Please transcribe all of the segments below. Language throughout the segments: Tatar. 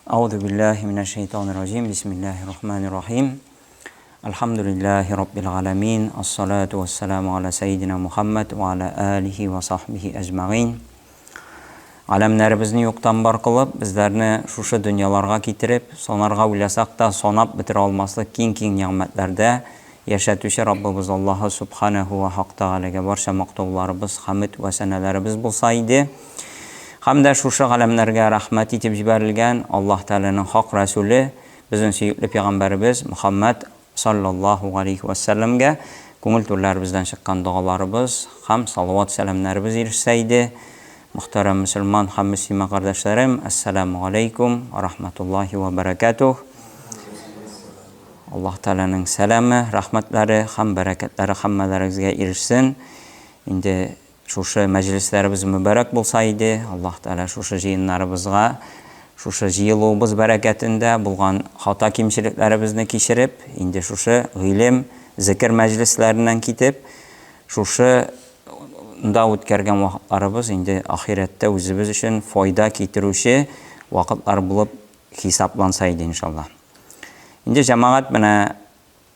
Аузу биллахи минәш шайтанир раҗим. Бисмиллахир рахманир рахим. Әлхәмдүлиллахи раббил галәмин. Ассалату вассаламу аля сәйдина Мухаммад ва аля алихи ва сахбихи әҗмәгыйн. Галәмнәребезне юктан бар кылып, безләрне шушы дөньяларга китереп, санарга уйласак та, санап бетерә алмаслык киң-киң нигъмәтләрдә яшәтүче Раббыбыз Аллаһы Сүбхәнәһү вә Хак Тәгаләгә барча мактауларыбыз, хәмед вә сәнәләребез булса иде. Һәм дә шушы галәмнәргә рәхмәт итеп җибәрелгән Аллаһ Тәгаләнең хак Рәсүле, безнең сөекле пәйгамбәребез Мөхәммәд салләллаһу галәйһи вә сәлләмгә күңел түрләребездән чыккан догаларыбыз һәм салават-сәламнәребез ирешсә иде. Мөхтәрәм мөселман һәм мөслимә кардәшләрем, әссәламү галәйкүм вә рахматуллаһи вә бәрәкәтүһ. Аллаһ Тәгаләнең сәламе, рәхмәтләре һәм бәрәкәтләре һәммәләрегезгә ирешсен. Инде Шушы мәҗлесләребез мөбарәк булса иде, Аллаһ Тәгалә шушы җыеннарыбызга, шушы җыелуыбыз бәрәкәтендә булган хата-кимчелекләребезне кичереп, инде шушы гыйлем, зекер мәҗлесләреннән китеп, шушы нда үткәргән вакытларыбыз инде ахирәттә үзебез өчен файда китерүче вакытлар булып хисапланса иде, иншаллаһ. Инде җәмәгать менә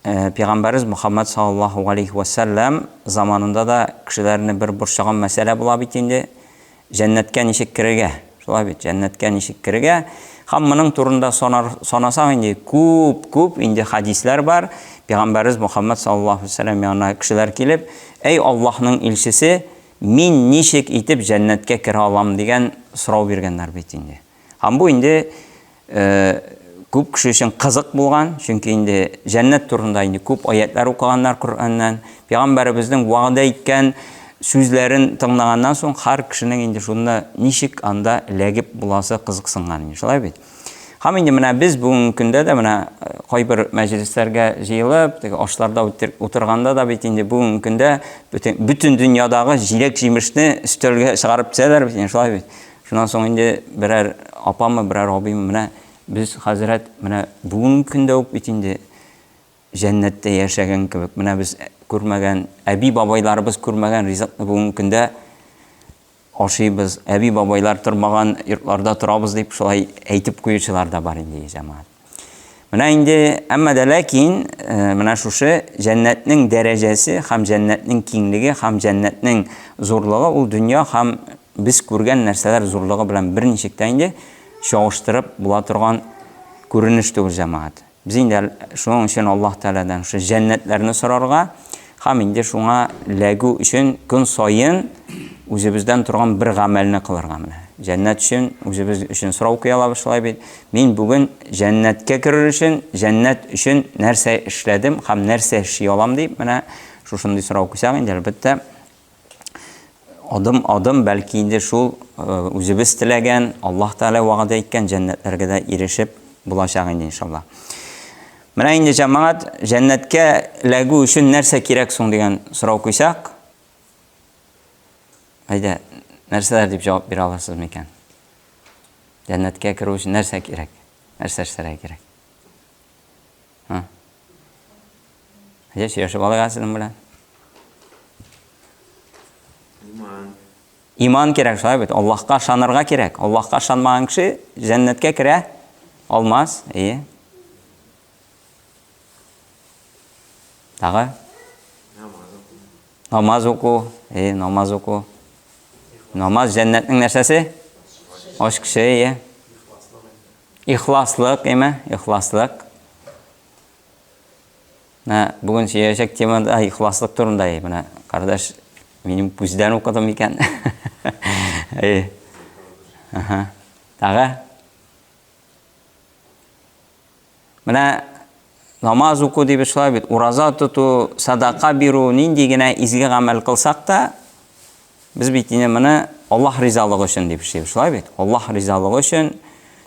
Пәйгамбәребез Мөхәммәд саллаллаһу галәйһи вә сәлләм заманында да кешеләрне бер борчыган мәсьәлә була бит инде, җәннәткә ничек керергә? Шулай бит, җәннәткә ничек керергә? Һәм моның турында санар, санасак инде күп, күп инде хәдисләр бар. Пәйгамбәребез Мөхәммәд саллаллаһу галәйһи вә сәлләм янына кешеләр килеп, "Әй Аллаһның илчесе, мин ничек итеп җәннәткә керә алам?" дигән сорау биргәннәр бит инде. Һәм бу инде күп кеше өчен кызык булган, чөнки инде җәннәт турында инде күп аятлар укыганнар Коръәннән. Пәйгамбәребезнең вәгъдә иткән сүзләрен тыңлаганнан соң һәр кешенең инде шунда ничек анда эләгеп буласы кызыксынган инде, шулай бит? Һәм инде менә без бүгенге көндә дә менә кайбер мәҗлесләргә җыелып, теге ашларда утырганда да бит инде бүгенге көндә бөтен, бөтен дөньядагы җиләк-җимешне өстәлгә чыгарып тезәләр бит инде, шулай бит? Шуннан соң инде берәр апамы, берәр абыймы, менә без хәзрәт, менә бүгенге көндә үк бит инде җәннәттә яшәгән кебек, менә без күрмәгән, әби-бабайларыбыз күрмәгән ризыкны бүгенге көндә ашыйбыз, әби-бабайлар тормаган йортларда торабыз дип шулай әйтеп куючылар да бар инде, җәмәгать. Менә инде, әмма дә ләкин, э, менә шушы җәннәтнең дәрәҗәсе һәм җәннәтнең киңлеге һәм җәннәтнең зурлыгы ул дөнья һәм без күргән нәрсәләр зурлыгы белән берничек тә инде чагыштырып була торган күренеш түгел, җәмәгать. Без инде шуның өчен Аллаһ Тәгаләдән шушы җәннәтләрне сорарга һәм инде шуңа ләгү өчен көн саен үзебездән торган бер гамәлне кылырга менә. Җәннәт өчен үзебез өчен сорау куя алабыз шулай бит. Мин бүген җәннәткә керер өчен, җәннәт өчен нәрсә эшләдем һәм нәрсә эшли алам дип, менә шушындый сорау куйсак инде, әлбәттә, адым-адым бәлки инде шул э, үзебез теләгән, Аллаһ Тәгалә вәгъдә иткән җәннәтләргә дә ирешеп булачак инде иншалла. Менә инде җәмәгать җәннәткә ләгү өчен нәрсә кирәк соң дигән сорау куйсак, әйдә, нәрсәләр дип җавап бирә аласыз микән? Җәннәткә керү өчен нәрсә кирәк? Нәрсә эшләргә кирәк? Ха? Әйдә, сөйләшеп алыйк әле сезнең белән. Иман. Иман кирәк, шулай бит. Аллаһка ышанырга кирәк. Аллаһка ышанмаган кеше җәннәткә керә алмас. Әйе. Тагы? Намаз уку. Намаз уку. Әйе, намаз уку. Намаз җәннәтнең нәрсәсе? Ачкычы, әйе. Ихласлык, әйме? Ихласлык. Менә бүген сөйләшәчәк тема да ихласлык турында. Менә кардәш минем күздән укыдым икән. Әйе. Аһа. Тагы? Менә намаз уку дип шулай бит, ураза тоту, садака бирү, нинди генә изге гамәл кылсак та, Без бит инде моны Аллаһ ризалыгы өчен дип эшлибез, шулай бит? Аллаһ ризалыгы өчен.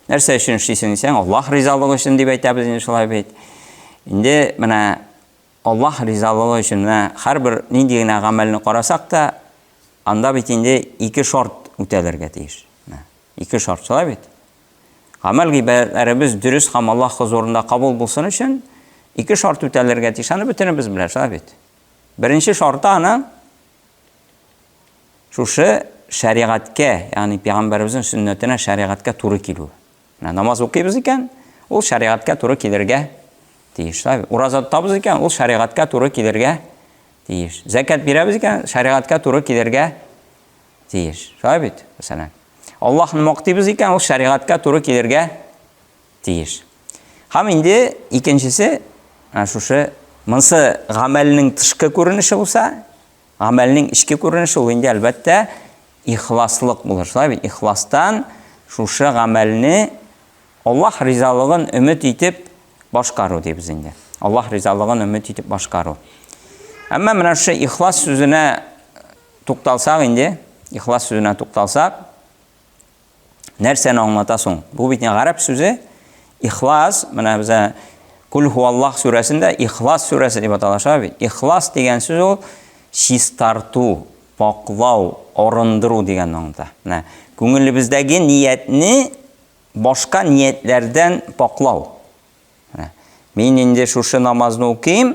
Нәрсә өчен эшлисең дисәң, Аллаһ ризалыгы өчен дип әйтәбез инде, шулай бит? Инде менә Аллаһ ризалыгы өчен менә һәрбер нинди генә гамәлне карасак та, анда бит инде ике шарт үтәлергә тиеш. Менә ике шарт, шулай бит? Гамәл гыйбадәтләребез дөрес һәм Аллаһ хозурында кабул булсын өчен ике шарт үтәлергә тиеш. Аны бөтенебез белә, шулай бит? Беренче шарты аның Шушы шәригатькә, ягъни пәйгамбәребезнең сөннәтенә, шәригатькә туры килү. Менә намаз укыйбыз икән, ул шәригатькә туры килергә тиеш. Шулай бит? Ураза тотабыз икән, ул шәригатькә туры килергә тиеш. Зәкят бирәбез икән, шәригатькә туры килергә тиеш. Шулай бит? Мәсәлән, Аллаһны мактыйбыз икән, ул шәригатькә туры килергә тиеш. Һәм инде икенчесе, менә шушы монсы гамәлнең тышкы күренеше булса, гамәлнең эчке күренеше ул инде әлбәттә ихласлык булыр. Шулай бит? Ихластан шушы гамәлне Аллаһ ризалыгын өмет итеп башкару дибез инде. Аллаһ ризалыгын өмет итеп башкару. Әмма менә шушы ихлас сүзенә тукталсак инде, ихлас сүзенә тукталсак, нәрсәне аңлата соң? Бу бит гарәп сүзе. Ихлас, менә безә Кул хуаллах сүрәсендә Ихлас сүрәсе дип атала шулай бит. Ихлас дигән сүз ул чистарту, паклау, арындыру дигәнне аңлата. Менә күңелебездәге ниятне башка ниятләрдән паклау. Менә мин инде шушы намазны укыйм,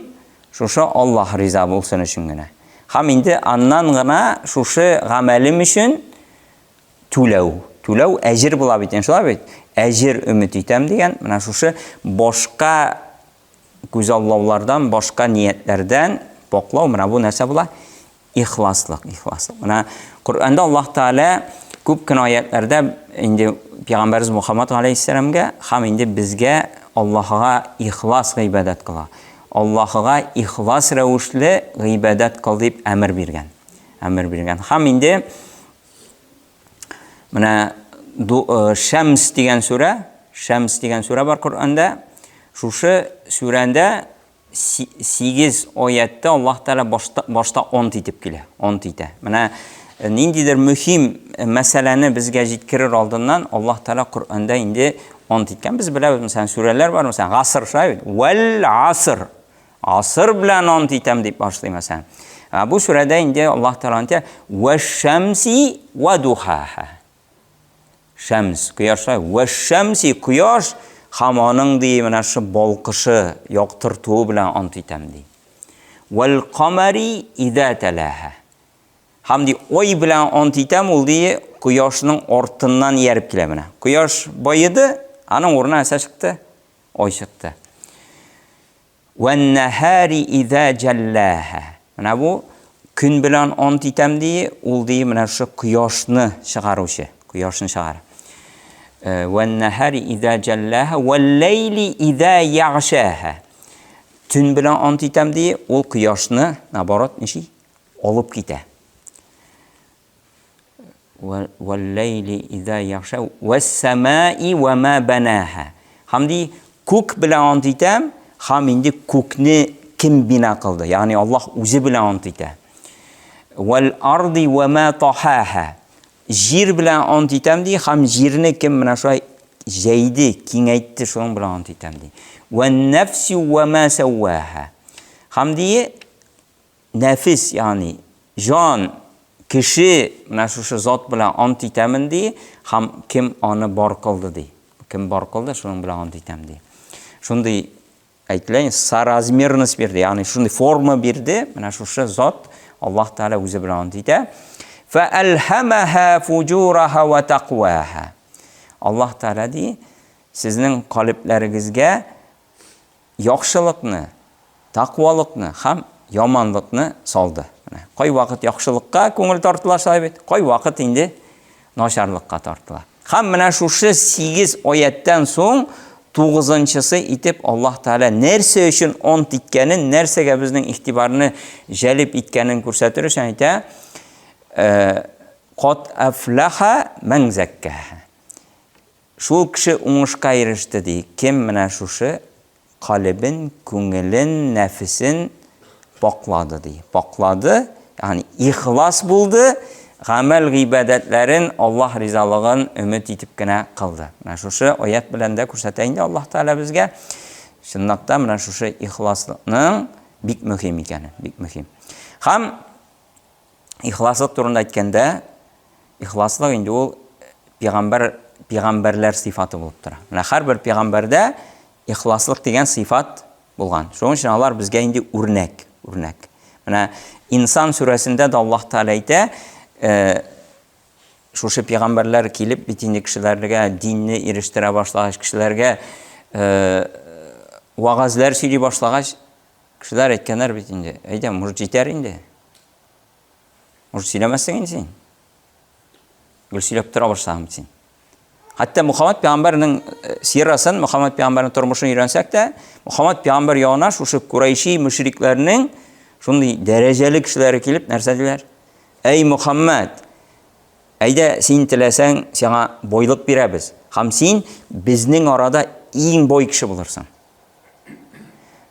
шушы Аллаһ риза булсын өчен генә. Һәм инде аннан гына шушы гамәлем өчен түләү. Түләү әҗер була бит, шулай бит? Әҗер өмет итәм дигән, менә шушы башка күзаллаулардан, башка ниятләрдән паклау, менә бу нәрсә була? Ихласлык, ихласлык. Менә Коръәндә Аллаһ Тәгалә күп кенә аятләрдә инде Пәйгамбәрбез Мухаммад галәйһиссәламгә һәм инде безгә Аллаһыга ихлас гыйбадәт кыла. Аллаһыга ихлас рәвешле гыйбадәт кыл дип әмер биргән. Әмер биргән. Һәм инде менә э, Шәмс дигән сүрә, Шәмс дигән сүрә бар Коръәндә. Шушы сүрәндә 8 аятта Аллаһ Тәгалә башта, башта онт итеп килә, онт итә. Менә э, ниндидер мөһим э, мәсьәләне безгә җиткерер алдыннан Аллаһ Тәгалә Коръәндә инде онт иткән. Без беләбез, мәсәлән, сүрәләр бар, мәсәлән, Гасыр шулай бит. Вәл аср. Асыр белән онт итәм дип башлый, мәсәлән. Ә бу сүрәдә инде Аллаһ Тәгалә әйтә: "Вәш-шәмси ва духаха". Шәмс, кояш, вәш-шәмси, кояш һәм аның ди менә шу балкышы, яктыртуы белән ант итәм ди. Вәл камари иза талаха. Һәм ди ай белән ант итәм, ул ди кояшның артыннан ияреп килә менә. Кояш баеды, аның урынына нәрсә чыкты? Ай чыкты. Вән-нәһари иза җәлләһә. Менә бу көн белән ант итәм ди, ул ди менә шушы кояшны чыгаручы, кояшны чыгара. Э, вән-нәһари иза җәлләһә вәл-ләйли иза ягшәһә. Төн белән ант итәм ди, ул кояшны, наоборот, ничек? Алып китә. Вәлләйли иза яхша вәссәмаи вә ма бәнәһә. Һәм ди, күк белән ант итәм, һәм инде күкне кем бина кылды? Ягъни Аллаһ үзе белән ант итә. Вәл арди вә ма тахаһа. Җир белән ант итәм ди, һәм җирне кем менә шулай җәйде, киңәйтте, шуның белән ант итәм ди. Вән нәфси вә ма сәвваһа. Һәм ди, Нәфес, ягъни җан, кеше менә шушы зат белән ант итәмен, ди, һәм кем аны бар кылды, ди. Кем бар кылды, шуның белән ант итәм, ди. Шундый әйтелә, соразмерность бирде, ягъни шундый форма бирде, менә шушы зат Аллаһ Тәгалә үзе белән ант итә. Фәәлһәмәһә фуҗураһа ва тәкъваһа. Аллаһ Тәгалә ди, сезнең калебләрегезгә яхшылыкны, тәкъвалыкны һәм яманлыкны салды. Менә кайвакыт яхшылыкка күңел тартыла шулай бит, кайвакыт инде начарлыкка тартыла. Һәм менә шушы 8 аяттан соң тугызынчысы итеп Аллаһ Тәгалә нәрсә өчен ант иткәнен, нәрсәгә безнең игътибарны җәлеп иткәнен күрсәтер өчен әйтә, э, Кат афлаха мән зәккаһа. Шул кеше уңышка иреште, ди. Кем менә шушы калебен, күңелен, нәфесен пакълады, ди. Пакълады, ягъни ихлас булды, гамәл-гыйбадәтләрен Аллаһ ризалыгын өмет итеп кенә кылды. Менә шушы аять белән дә күрсәтә инде Аллаһ Тәгалә безгә, чынлап та менә шушы ихласлыкның бик мөһим икәнен, бик мөһим. Һәм Ихласлык турында әйткәндә, ихласлык инде ул пигамбәр пигамбәрләр сыйфаты булып тора. Менә һәрбер пигамбәрдә ихласлык дигән сыйфат булган. Шуның өчен алар безгә инде үрнәк, үрнәк. Менә Инсан сүрәсендә дә Аллаһ Тәгалә әйтә, э, шушы пәйгамбәрләр килеп бит инде кешеләргә динне ирештерә башлагач, кешеләргә э, вагазләр сөйли башлагач, кешеләр әйткәннәр бит инде, әйдә, может җитәр инде. Может сөйләмәссең инде син. Гел сөйләп тора башлаган бит син. Хәтта Мухаммад пәйгамбәрнең э, сирасын, Мухаммад пәйгамбәрнең тормышын өйрәнсәк тә, Мухаммад пәйгамбәр янына шушы Курайши мөшрикләрнең шундый дәрәҗәле кешеләре килеп нәрсә диләр? Әй Мухаммад, әйдә син теләсәң, сиңа байлык бирәбез. Һәм син безнең арада иң бай кеше булырсың.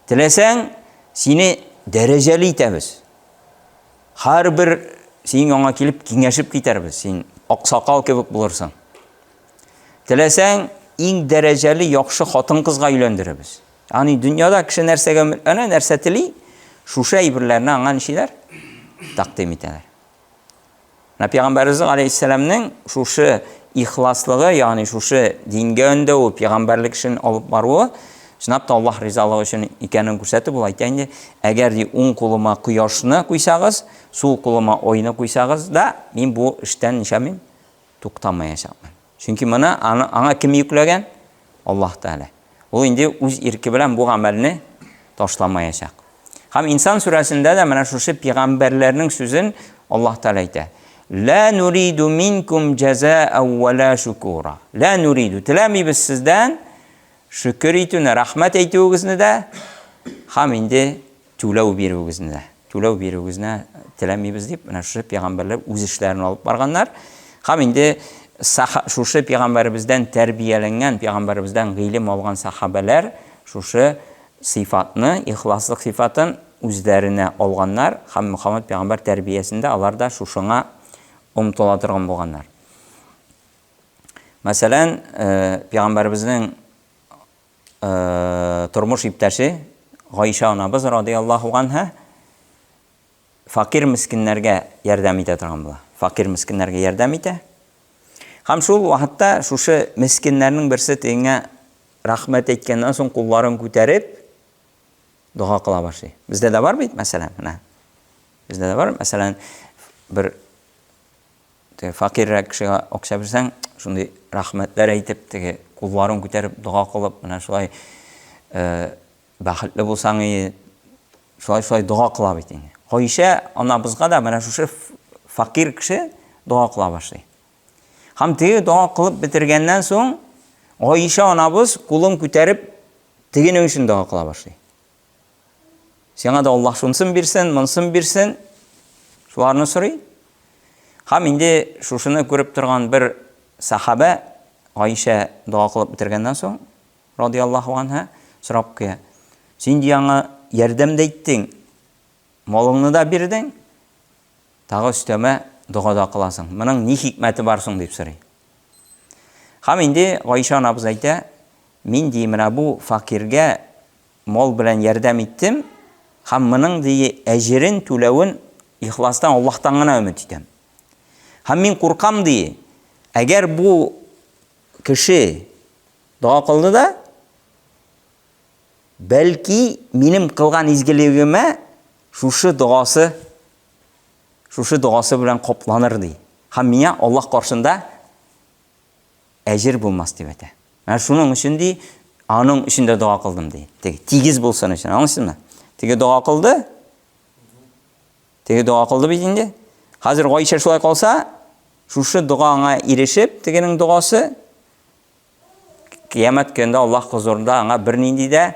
Теләсәң, сине дәрәҗәле итәбез. Һәрбер синең аңа килеп киңәшеп китәрбез. Син аксакал кебек булырсың. Теләсәң, иң дәрәҗәле яхшы хатын-кызга өйләндерербез. Ягъни дөньяда кеше нәрсәгә өметләнә, нәрсә тели, шушы әйберләрне аңа ничиләр? Тәкъдим итәләр. Менә Пәйгамбәребез алейһиссәламнең шушы ихласлыгы, ягъни шушы дингә өндәве, пәйгамбәрлек эшен алып баруы, чынлап та Аллаһ ризалыгы өчен икәнен күрсәтеп, ул әйтә инде, әгәр ди уң кулыма кояшны куйсагыз, сул кулыма айны куйсагыз да, мин бу эштән нишләмим? Туктамаячакмын. Чөнки моны аңа кем йөкләгән? Аллаһ Тәгалә. Ул инде үз ирке белән бу гамәлне ташламаячак. Һәм Инсан сүрәсендә дә менә шушы пигамбәрләрнең сүзен Аллаһ Тәгалә әйтә. Ла нуриду минкум җәза'а ва ла шукура. Ла нуриду. Теләмибез сездән шөкер итүне, рәхмәт әйтүегезне дә һәм инде түләү бирүегезне дә. Түләү бирүегезне теләмибез дип, менә шушы пәйгамбәрләр үз эшләрен алып барганнар. Һәм инде шушы пәйгамбәребездән тәрбияләнгән, пәйгамбәребездән гыйлем алган сахабәләр шушы сыйфатны, ихласлык сыйфатын үзләренә алганнар һәм Мөхәммәд пәйгамбәр тәрбиясендә алар да шушыңа омтыла торган булганнар. Мәсәлән, э, пәйгамбәребезнең э, тормыш иптәше Гайшә анабыз радияллаһу анһа факир мескеннәргә ярдәм итә торган була. Факир мескеннәргә ярдәм итә. Һәм шул вакытта шушы мескеннәрнең берсе тегеңә рәхмәт әйткәннән соң кулларын күтәреп дога кыла башлый. Бездә дә бар бит, мәсәлән, менә. Бездә дә бар, мәсәлән, бер Теге факиррәк кешегә акча бирсәң, шундый рәхмәтләр әйтеп, теге кулларын күтәреп дога кылып, менә шулай э, бәхетле булсаң и, шулай шулай дога кыла бит инде. Гайшә анабызга да менә шушы факир кеше дога кыла башлый. Һәм теге дога кылып бетергәннән соң, Гайшә анабыз кулын күтәреп тегенең өчен дога кыла башлый. Сиңа да Аллаһ шунсын бирсен, монсын бирсен. Шуларны сорый. Һәм инде шушыны күреп торган бер сахабә Гайшә дога кылып бетергәннән соң, радияллаһу анһа, сорап куя. Син ди аңа ярдәм дә иттең, малыңны да бирдең, тагы өстәмә дога да кыласың. Моның ни хикмәте бар соң дип сорый. Һәм инде Гайшә анабыз әйтә, мин ди менә бу факиргә мал белән ярдәм иттем һәм моның ди әҗерен түләвен ихластан Аллаһтан гына өмет итәм. Һәм мин куркам ди, әгәр бу кеше дога кылды да, бәлки минем кылган изгелегемә шушы догасы шушы догасы белән капланыр ди. Һәм миңа Аллаһ каршында әҗер булмас дип әйтә. Менә шуның өчен ди, аның өчен дә дога кылдым ди. Теге тигез булсын өчен, аңлыйсызмы? Теге дога кылды. Теге дога кылды бит инде. Хәзер Гайшә шулай калса, шушы дога аңа ирешеп, тегенең догасы кыямәт көнендә Аллаһ хозурында аңа бернинди дә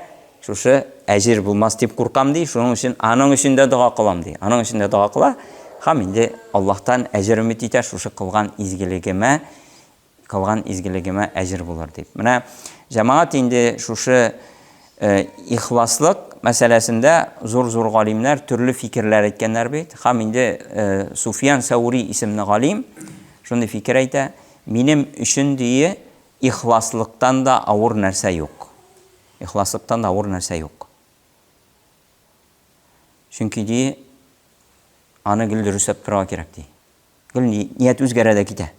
шушы әҗер булмас дип куркам ди. Шуның өчен аның өчен дә дога кылам ди. Аның өчен дә дога кыла. Һәм инде Аллаһтан әҗер өмет итә шушы кылган изгелегемә кылган изгелегемә әҗер булыр дип. Менә җәмәгать инде шушы э, ихласлык мәсьәләсендә зур-зур галимнәр төрле фикерләр әйткәннәр бит. Һәм инде э, Суфиян Сәүри исемле галим шундый фикер әйтә, минем өчен дие ихласлыктан да авыр нәрсә юк. Ихласлыктан да авыр нәрсә юк. Чөнки ди аны гел дөресләп торырга кирәк ди. Гел ният үзгәрә дә китә.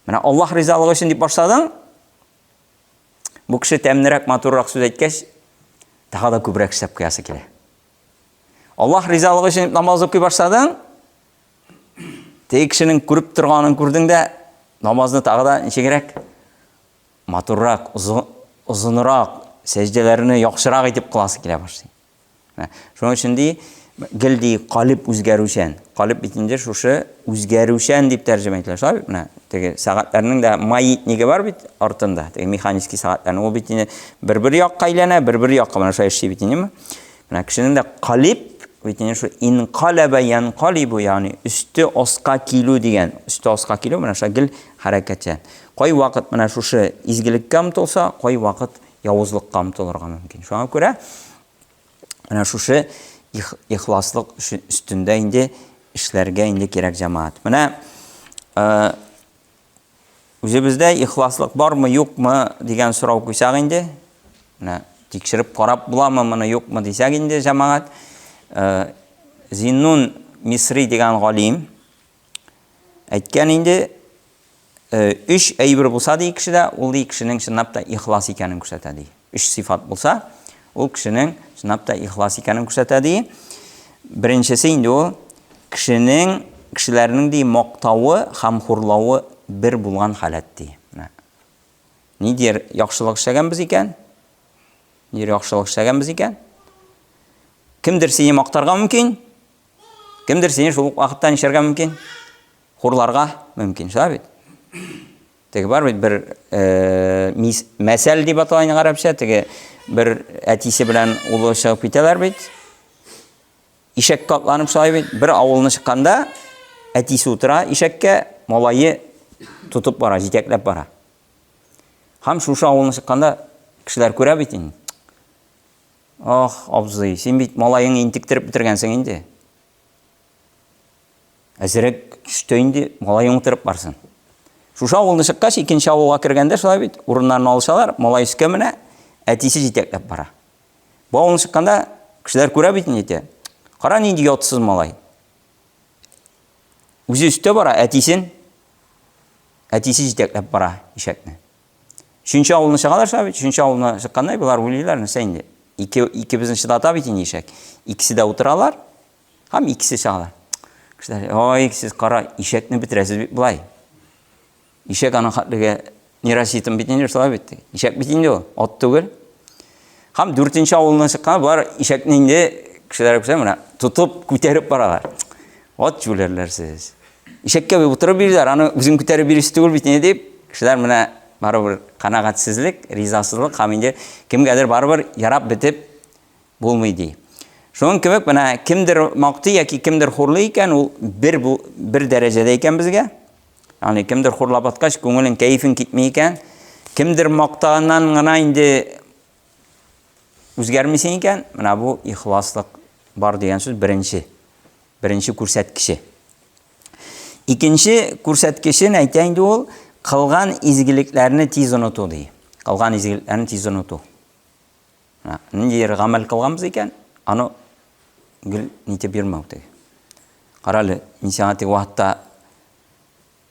Менә Аллаһ ризалыгы өчен дип башладың. Бу кеше тәмлерәк, матуррак сүз әйткәч, тагы да күбрәк эшләп куясы килә. Аллаһ ризалыгы өчен намаз укый башладың. Теге кешенең күреп торганын күрдең дә, намазны тагы да ничегрәк матуррак, озынрак, сәҗдәләрне яхшырак итеп кыласы килә башлый. Шуның өчен ди, гел ди калиб үзгәрүчән. Калиб бит инде шушы үзгәрүчән дип тәрҗемә ителә. Шулай бит менә теге сәгатьләрнең дә маятниге бар бит артында, теге механический сәгатьләрнең. Ул бит инде бер-бер якка әйләнә, бер-бер якка менә шулай эшли бит инде. Менә кешенең дә калиб бит инде шу инкалаба янкалибу, ягъни өсте аска килү дигән, өсте аска килү менә шулай гел хәрәкәтчән. Кай вакыт менә шушы изгелеккә омтылса, кай вакыт явызлыкка омтылырга мөмкин. Шуңа күрә менә шушы ихласлык өстендә инде эшләргә инде кирәк җәмәгать. Менә э, үзебездә ихласлык бармы, юкмы дигән сорау куйсак инде, менә тикшереп карап буламы моны, юкмы дисәк инде җәмәгать, э, Зиннун Мисри дигән галим әйткән инде, Өч әйбер булса ди кешедә, ул ди кешенең чынлап та ихлас икәнен күрсәтә ди. Өч сыйфат булса, ул кешенең чынлап та ихлас икәнен күрсәтә ди. Беренчесе инде ул кешенең кешеләрнең ди мактавы һәм хурлавы бер булган халәт ди. Менә. Нидер яхшылык эшләгәнбез икән, нидер яхшылык эшләгәнбез икән, кемдер сине мактарга мөмкин, кемдер сине шул ук вакытта нишләргә мөмкин? Хурларга мөмкин, шулай бит? Теге бар бит бер э, мис, мәсәл дип атала инде гарәпчә, теге бер әтисе белән улы чыгып китәләр бит. Ишәккә атланып шулай бит. Бер авылны чыкканда әтисе утыра ишәккә, малае тотып бара, җитәкләп бара. Һәм шушы авылны чыкканда кешеләр күрә бит инде. Ах, абзый, син бит малаеңны интектереп бетергәнсең инде. Әзерәк төштә инде малаең утырып барсын. Шушы авылны чыккач, икенче авылга кергәндә шулай бит, урыннарын алышалар, малай өскә менә, әтисе җитәкләп бара. Бу авылны чыкканда кешеләр күрә бит инде әйтә. Кара нинди ятсыз малай. Үзе өстә бара, әтисен әтисе җитәкләп бара ишәкне. Өченче авылны чыгалар шулай бит, өченче авылны чыкканда болар уйлыйлар, нәрсә инде? Ике икебезне чыдата бит инде ишәк. Икесе дә утыралар, Һәм икесе чагыла. Кешеләр, ой, сез кара, ишәкне бетерәсез бит болай. Ишәк аның хәтлегә не рассчитан бит инде, шулай бит. Ишәк бит инде ул, ат түгел. Һәм дүртенче авылдан чыккан болар ишәкне инде кешеләр күрсә менә тотып күтәреп баралар. Ат җүләрләр сез. Ишәккә бит утырып бирделәр, аны үзен күтәреп бирүче түгел бит инде дип, кешеләр менә барыбер канәгатьсезлек, ризасызлык һәм инде кемгәдер барыбер ярап бетеп Булмый ди. Шуның кебек менә кемдер мактый яки кемдер хурлый икән, ул бер бу бер дәрәҗәдә икән безгә. Ягъни кемдер хурлап аткач, күңелең, кәефең китми икән. Кемдер мактаганнан гына инде үзгәрмисең икән, менә бу ихласлык бар дигән сүз беренче. Беренче күрсәткече. Икенче күрсәткечен әйтә инде ул, кылган изгелекләрне тиз оныту ди. Кылган изгелекләрне тиз оныту. Ниндидер гамәл кылганбыз икән, аны гел нитеп йөрмәү теге. Кара әле, мин сиңа теге вакытта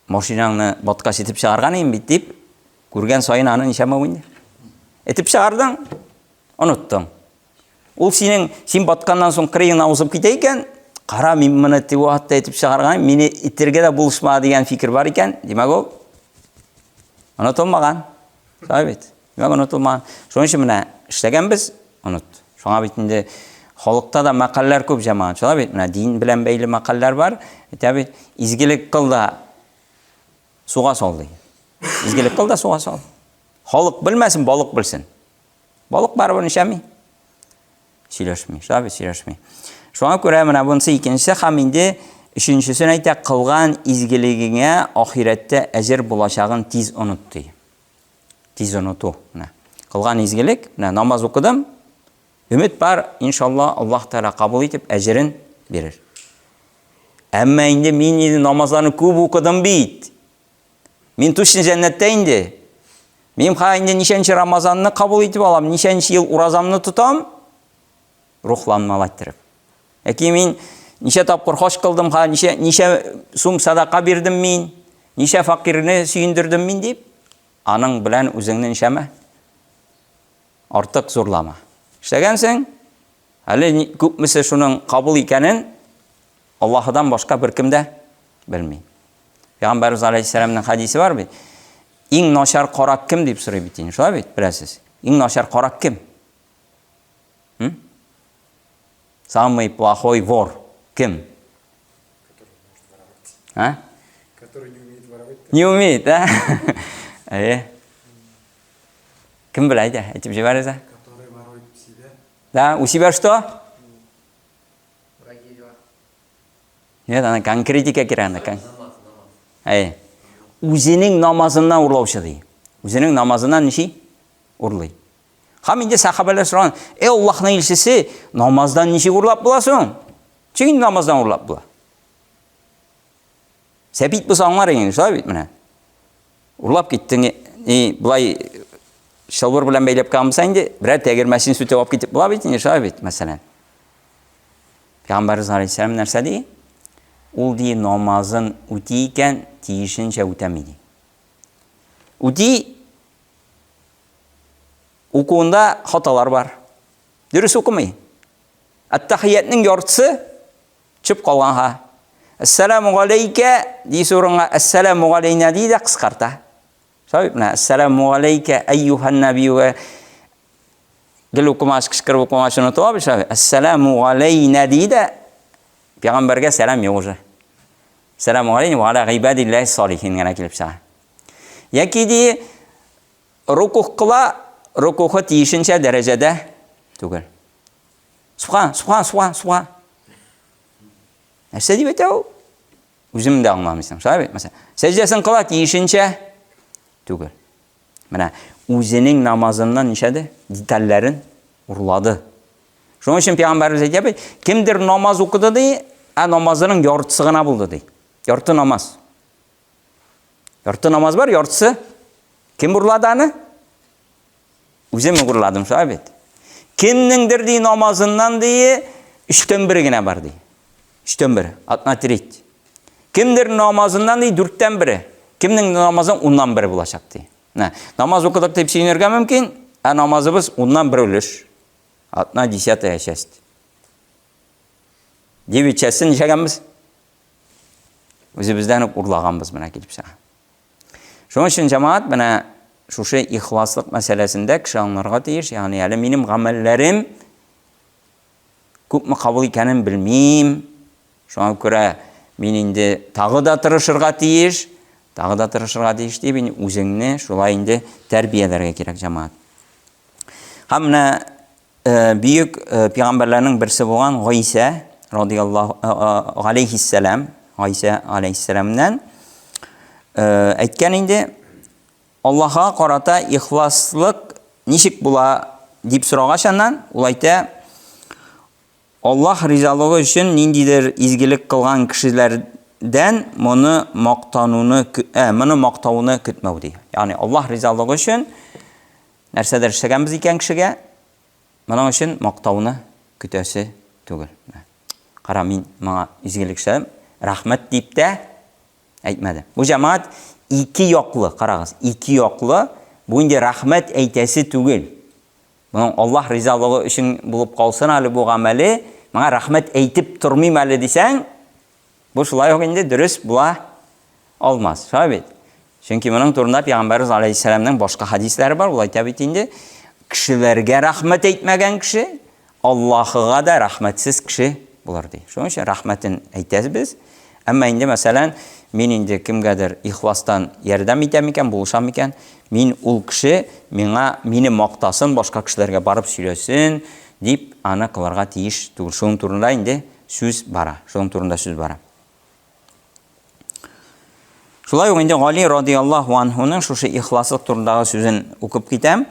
машинаңны баткач итеп чыгарган идем бит дип, күргән саен аны ничәмәү инде. Этеп чыгардың, оныттың. Ул синең, син батканнан соң кырыеңнан узып китә икән, кара, мин моны теге вакытта этеп чыгарган, мине итергә дә булышмады дигән фикер бар икән, димәк ул онытылмаган. Шулай бит. Димәк, онытылмаган. Шуның өчен менә эшләгәнбез, оныт. Шуңа бит инде халыкта да мәкальләр күп җәмәгать. Шулай бит, менә дин белән бәйле мәкальләр бар. Әйтә бит, изгелек кыл да суга сал ди. Изгелек кыл да суга сал. Халык белмәсен, балык белсен. Балык барыбер нишәми? Сөйләшми. Шулай бит, сөйләшми. Шуңа күрә менә монысы икенчесе һәм инде өченчесен әйтә, кылган изгелегеңә ахирәттә әҗер булачагын тиз оныт ди. Тиз оныту. Менә. Кылган изгелек, менә намаз укыдым, өмет бар, иншалла, Аллаһ Тәгалә кабул итеп әҗерен бирер. Әмма инде мин инде намазларны күп укыдым бит. Мин точно җәннәттә инде. Мин ха инде ничәнче Рамазанны кабул итеп алам, ничәнче ел уразамны тотам, рухланмалы иттереп. Яки мин ничә тапкыр хаҗ кылдым, ха, ничә, ничә сум садака бирдем мин, ничә факирне сөендердем мин дип, аның белән үзеңне ничәмә? Артык зурлама. Эшләгәнсең, әле күпмесе шуның кабул икәнен Аллаһыдан башка беркем дә белми. Пәйгамбәрбез алейһиссәламнең хәдисе бар бит. Иң начар карак кем дип сорый бит инде. Шулай бит, беләсез. Иң начар карак кем? М? Самый плохой вор кем? А? Который не умеет воровать. Не умеет, да? Әйе. Кем белә, әйдә, әйтеп җибәрегез. Который ворует себя. Да, у себя что? Враги дела. Нет, ана конкретика кирәк анда. Кон... Әйе. Үзенең намазыннан урлаучы ди. Үзенең намазыннан ничи? Урлый. Һәм инде сахабәләр сораган, "Эй Аллаһның илчесе, намаздан ничек урлап була соң?" Ничек инде намаздан урлап була? Сәбит булса аңлар инде, шулай бит менә. Урлап киттең, ни, былай чалбыр белән бәйләп калган булса инде, берәр тәгәрмәчен сүтеп алып китеп була бит инде, шулай бит, мәсәлән. Пәйгамбәрбез алейһиссәлам нәрсә ди? Ул ди намазын үти икән, тиешенчә үтәми ди. Үти укуында хаталар бар. Дөрес укымый. Әт-тахиятның яртысы төшеп калган ха. Әссәламу галәйкә дис урынга әссәламу галәйнә ди дә кыскарта. Шулай бит менә әссәламу галәйкә әйюһан нәбиюгә гел укымагач, кычкырып укымагач онытыла бит шулай. Әссәламу галәйнә ди дә пәйгамбәргә сәлам юк уже. Сәламу галәйнә ва аля гыйбадиллаһи салихин генә килеп чыга. Яки ди рукух кыла, рукухы тиешенчә дәрәҗәдә түгел. Субхан, субхан, субхан, субхан. Нәрсә дип әйтә ул? Үзем дә аңламыйсың. Шулай бит, мәсәлән. Сәҗдәсен кыла тиешенчә түгел. Менә үзенең намазыннан ничәде? Детальләрен урлады. Шуның өчен пәйгамбәребез әйтә бит, кемдер намаз укыды ди, ә намазының яртысы гына булды ди. Ярты намаз. Ярты намаз бар, яртысы. Кем урлады аны? Үзем угырладым, шулай бит. Кемнеңдер ди намазыннан ди, өчтән бере генә бар ди. Өчтән бере, одна треть. Кемдер намазыннан ди, дүрттән бере. Кемнең намазын уннан бере булачак ди. Менә, намаз укыдык дип сөенергә мөмкин, ә намазыбыз уннан бер өлеш. Одна десятая часть. Девять частен нишәгәнбез? Үзебездән үк урлаганбыз менә килеп чыга. Шуның өчен җәмәгать менә шушы ихласлык мәсьәләсендә кеше аңларга тиеш, ягъни әле минем гамәлләрем күпме кабул икәнен белмим. Шуңа күрә мин инде тагы да тырышырга тиеш, тагы да тырышырга тиеш дип инде үзеңне шулай инде тәрбияләргә кирәк җәмәгать. Һәм менә Э, бөек э, пәйгамбәрләрнең берсе булган Гайсә радияллаһу э, галәйһиссәлам, Гайсә галәйһиссәламнән әйткән инде Аллаһка карата ихласлык ничек була дип сорагач аннан, ул әйтә, Аллаһ ризалыгы өчен ниндидер изгелек кылган кешеләрдән моны мактануны, ә, моны мактауны көтмәү ди. Ягъни Аллаһ ризалыгы өчен Нәрсәдер эшләгәнбез икән кешегә, моның өчен мактауны көтәсе түгел. Кара, мин моңа изгелек эшләдем, рәхмәт дип тә әйтмәде. Бу җәмәгать ике яклы, карагыз, ике яклы, бу инде рәхмәт әйтәсе түгел. Моның Аллаһ ризалыгы өчен булып калсын әле бу гамәле, моңа рәхмәт әйтеп тормыйм әле дисәң, Бу шулай ук инде дөрес була алмас. Шулай бит? Чөнки моның турында Пәйгамбәрбез алейһиссәламнең башка хәдисләре бар. Ул әйтә бит инде, кешеләргә рәхмәт әйтмәгән кеше Аллаһыга да рәхмәтсез кеше булыр ди. Шуның өчен рәхмәтен әйтәбез. Әмма инде мәсәлән, мин инде кемгәдер ихластан ярдәм итәм икән, булышам икән, мин ул кеше миңа мине мактасын, башка кешеләргә барып сөйләсен дип аны кылырга тиеш түгел. Шуның турында инде сүз бара. Шуның турында сүз бара. Шулай ук инде Гали радияллаһу анһуның шушы ихласлык турындагы сүзен укып китәм.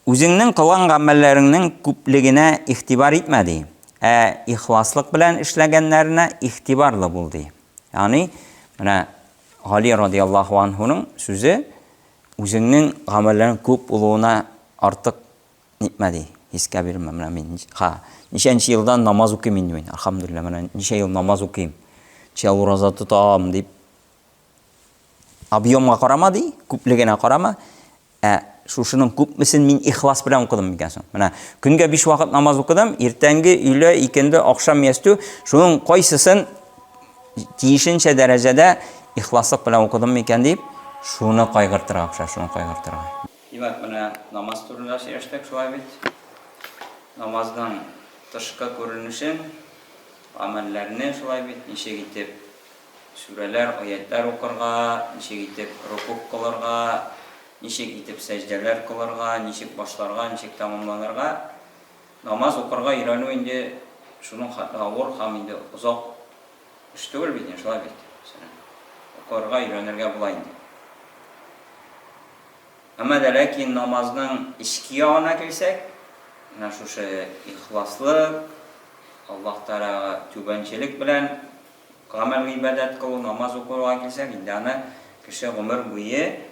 Үзеңнең кылган гамәлләреңнең күплегенә игътибар итмә ди. Ә ихласлык белән эшләгәннәренә игътибарлы бул ди. Ягъни менә Гали радияллаһу анһуның сүзе үзеңнең гамәлләрең күп булуына артык Нитмә ди, хискә бирмә, менә мин, ха, ничәнче елдан намаз укыйм инде мин, альхамдулилла, менә ничә ел намаз укыйм, ничә ел ураза тотам дип, объемга карама ди, күплегенә карама, ә шушының күпмесен мин ихлас белән укыдым микән соң? Менә көнгә 5 вакыт намаз укыдым, иртәнге, өйлә, икенде, ахшам, ястү, шуның кайсысын тиешенчә дәрәҗәдә ихласлык белән укыдым микән дип, шуны кайгыртырга куша, шуны кайгыртырга. Димәк, менә намаз турында сөйләштек, шулай бит? Намазның тышкы күренешен, гамәлләрне шулай бит, ничек итеп сүрәләр, аятьләр укырга, ничек итеп рокуг кылырга, ничек итеп сәҗдәләр кылырга, ничек башларга, ничек тәмамланырга. Намаз укырга өйрәнү инде шуның хәтле авыр һәм инде озак эш түгел бит инде, шулай бит? Мәсәлән, укырга өйрәнергә була инде. Әмма дә ләкин намазның эчке ягына килсәк, менә шушы ихласлык, Аллаһ Тәгаләгә түбәнчелек белән гамәл-гыйбадәт кылу, намаз укуга килсәк, инде аны кеше гомер буе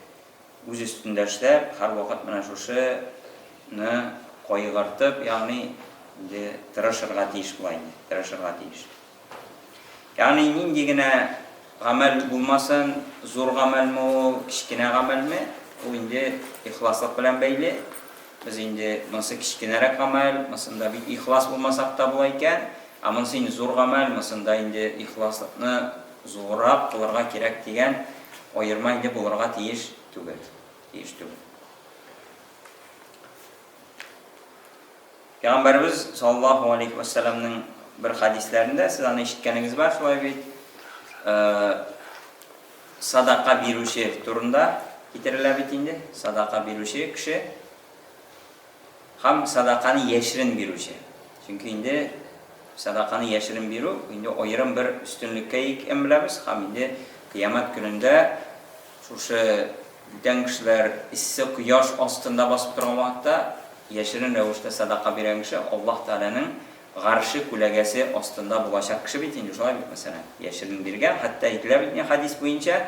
үз өстендә эшләп, һәрвакыт менә шушы ны кайгыртып, ягъни инде тырышырга тиеш була инде, тырышырга тиеш. Ягъни нинди генә гамәл булмасын, зур гамәлме ул, кечкенә гамәлме, ул инде ихласлык белән бәйле. Без инде монысы кечкенәрәк гамәл, монысында бик ихлас булмасак та була икән, ә монысы инде зур гамәл, монысында инде ихласлыкны зуррак кылырга кирәк дигән аерма инде булырга тиеш түгел. Тиеш түгел. Пәйгамбәребез саллаллаһу алейһи вә сәлламнең бер хәдисләрендә, сез аны ишеткәнегез бар, шулай бит, садака бирүче турында китерелә бит инде, садака бирүче кеше һәм садаканы яшерен бирүче. Чөнки инде садаканы яшерен бирү инде аерым бер өстенлеккә икән беләбез һәм инде кыямәт көнендә шушы бүтән кешеләр эссе кояш астында басып торган вакытта яшерен рәвештә садака биргән кеше Аллаһ Тәгаләнең Гарше күләгәсе астында булачак кеше бит инде, шулай бит, мәсәлән, яшерен биргән, хәтта әйтелә бит инде хәдис буенча,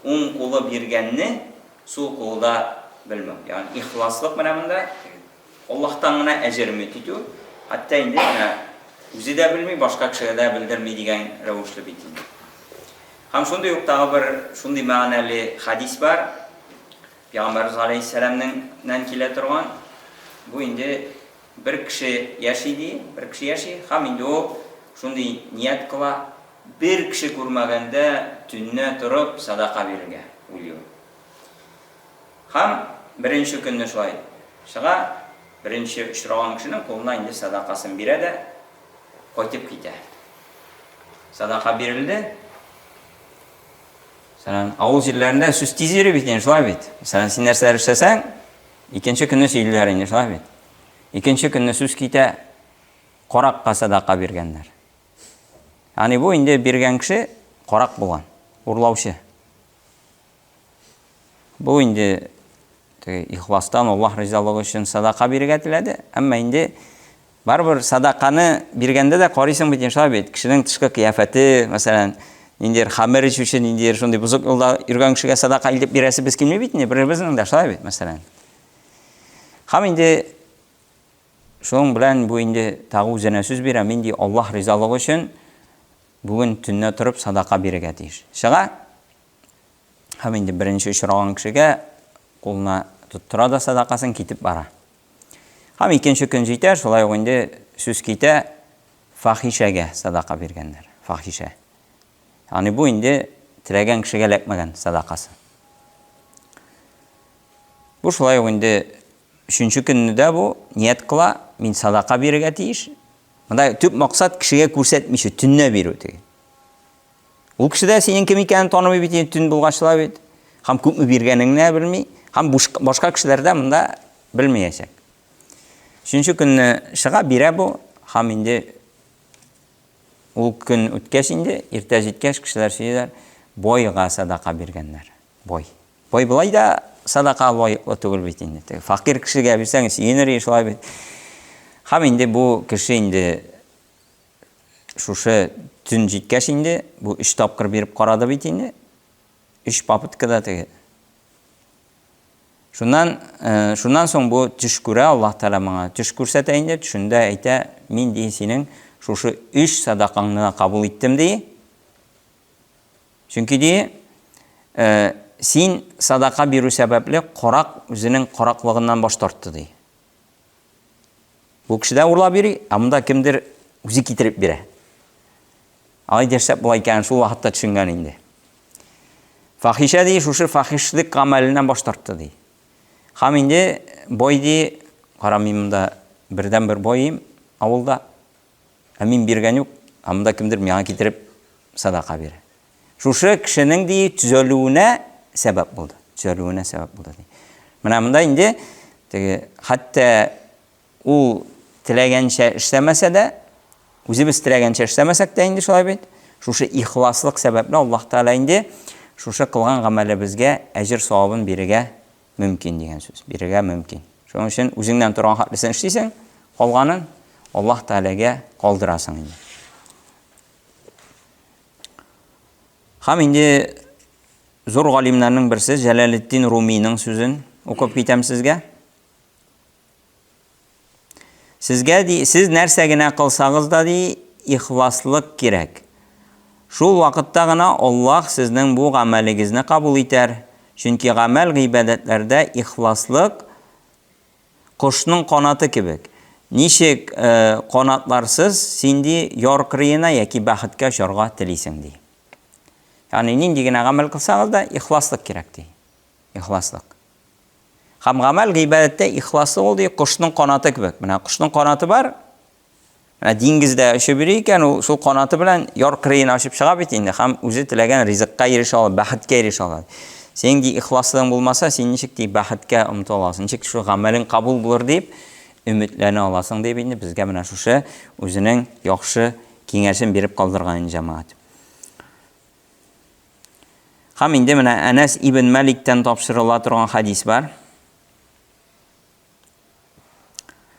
уң кулы биргәнне сул кулы да белмәү. Ягъни ихласлык менә монда, Аллаһтан гына әҗер өмет итү, хәтта инде менә үзе дә белми, башка кешегә дә белдерми дигән рәвешле бит инде. Һәм шундый ук тагы бер шундый мәгънәле хәдис бар. Пәйгамбәрбез галәйһиссәламнең нән килә торган. Бу инде бер кеше яши ди, бер кеше яши һәм инде ул шундый ният кыла, бер кеше күрмәгәндә төннә торып садака бирергә уйлый ул. Һәм беренче көнне шулай чыга, беренче очраган кешенең кулына инде садакасын бирә дә кайтып китә. Садака бирелде. Мәсәлән, авыл җирләрендә сүз тиз йөри бит инде, шулай бит. Мәсәлән, син нәрсәләр эшләсәң, икенче көнне сөйлиләр инде, шулай бит. Икенче көнне сүз китә, каракка садака биргәннәр. Ягъни бу инде биргән кеше карак булган, урлаучы. Бу инде теге ихластан Аллаһ ризалыгы өчен садака бирергә теләде, әмма инде барыбер садаканы биргәндә дә карыйсың бит иншалла бит, кешенең тышкы кыяфәте, мәсәлән, ниндидер хәмер эчүче, ниндидер шундый бозык юлда йөргән кешегә садака илтеп бирәсебез килми бит инде, беребезнең дә шулай бит, мәсәлән. Һәм инде шуның белән бу инде тагы үзенә сүз бирә, мин ди Аллаһ ризалыгы өчен бүген төнлә торып садака бирергә тиеш. Чыга, Һәм инде беренче очраган кешегә кулына тоттыра да садакасын китеп бара. Һәм икенче көн җитә, шулай ук инде сүз китә, фахишәгә садака биргәннәр. Фахишә. Ягъни бу инде теләгән кешегә эләкмәгән садакасы. Бу шулай ук инде өченче көнне дә бу ният кыла, мин садака бирергә тиеш. Монда төп максат кешегә күрсәтмичә төнлә бирү теге. Ул кеше дә синең кем икәнен танымый бит, инде төн булгач шулай бит. Һәм күпме биргәнеңне дә белми, һәм башка кешеләр дә монда белмәячәк. Өченче көнне чыга, бирә бу, һәм инде ул көн үткәч инде, иртә җиткәч, кешеләр сөйлиләр, бойга садака биргәннәр. Бой. Бой болай да садака лаеклы түгел бит инде. Теге факир кешегә бирсәң, сөенер, шулай бит. Һәм инде бу кеше инде Шушы төн җиткәч инде, бу өч тапкыр биреп карады бит инде. Өч попыткада теге. Шуннан, э, шуннан соң бу төш күрә, Аллаһ Тәгалә моңа төш күрсәтә инде, төшендә әйтә, мин ди синең шушы өч садакаңны да кабул иттем ди. Чөнки ди, э, син садака бирү сәбәпле карак үзенең караклыгыннан баш тартты ди. Бу кеше дә урлап йөри, ә монда кемдер үзе китереп бирә. Алай дәшләп була икәнен шул вакытта төшенгән инде. Фахишә ди, шушы фахишлек гамәленнән баш тартты ди. Һәм инде бай ди, кара мин монда бердән-бер байым авылда. Ә мин биргән юк, ә монда кемдер миңа китереп садака бирә. Шушы кешенең ди төзәлүенә сәбәп булды. Төзәлүенә сәбәп булды ди. Менә монда инде теге хәтта ул теләгәнчә эшләмәсә дә, үзебез теләгәнчә эшләмәсәк тә инде шулай бит. Шушы ихласлык сәбәпле Аллаһ Тәгалә инде шушы кылган гамәлебезгә әҗер савабын бирергә мөмкин дигән сүз. Бирергә мөмкин. Шуның өчен үзеңнән торган хәтлесен эшлисең, калганын Аллаһ Тәгаләгә калдырасың инде. Һәм инде зур галимнәрнең берсе Җәләлетдин Руминың сүзен укып китәм сезгә. Сезгә ди, сез нәрсә генә кылсагыз да ди, ихласлык кирәк. Шул вакытта гына Аллаһ сезнең бу гамәлегезне кабул итәр. Чөнки гамәл гыйбадәтләрдә ихласлык кошның канаты кебек. Ничек э, канатларсыз син ди яр кырыена яки бәхеткә очарга телисең ди. Ягъни нинди генә гамәл кылсагыз да ихласлык кирәк ди. Ихласлык. Һәм гамәл гыйбадәттә ихласлы ул ди, кошның канаты кебек. Менә кошның канаты бар. Менә диңгездә очып йөри икән, ул шул канаты белән яр кырыена очып чыга бит инде һәм үзе теләгән ризыкка ирешә ала, бәхеткә ирешә ала. Синең ди ихласлыгың булмаса, син ничек ди бәхеткә омтыла аласың? Ничек шул гамәлең кабул булыр дип өметләнә аласың дип инде безгә менә шушы үзенең яхшы киңәшен биреп калдырган инде җәмәгать. Һәм инде менә Әнәс ибн Мәликтән тапшырыла торган хәдис бар.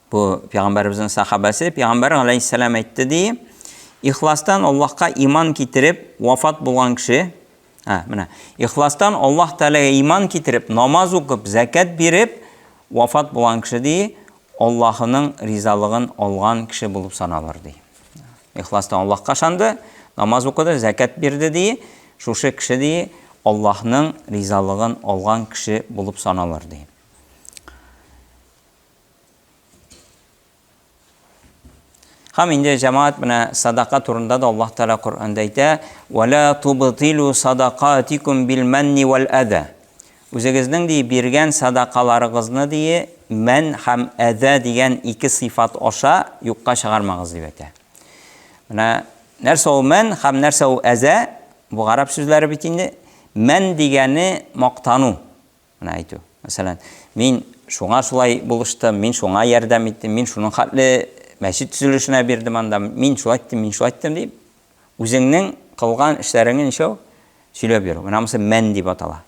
Бу пәйгамбәребезнең сахабәсе, пәйгамбәр алейһиссәлам әйтте ди, ихластан Аллаһка иман китереп вафат булган кеше, ә, менә, ихластан Аллаһ Тәгаләгә иман китереп, намаз укып, зәкят биреп вафат булган кеше ди, Аллаһының ризалыгын алган кеше булып саналыр ди. Ихластан Аллаһка ышанды, намаз укыды, зәкят бирде ди, шушы кеше ди, Аллаһның ризалыгын алган кеше булып саналыр ди. Һәм инде җәмәгать менә садака турында да Аллаһ Тәгалә Коръәндә әйтә: "Ва ла тубтилу садакатикум бил манни вал әза". Үзегезнең ди биргән садакаларыгызны ди мән һәм әза дигән ике сыйфат аша юкка чыгармагыз дип әйтә. Менә нәрсә ул мән һәм нәрсә ул әза? Бу гарәп сүзләре бит инде. Мән дигәне мактану. Менә әйтү. Мәсәлән, мин шуңа шулай булыштым, мин шуңа ярдәм иттем, мин шуның хәтле мәчет төзелешенә бирдем анда, мин шулай иттем, мин шулай иттем дип, үзеңнең кылган эшләреңне ничәү сөйләп йөрү. Менә монысы мән дип атала.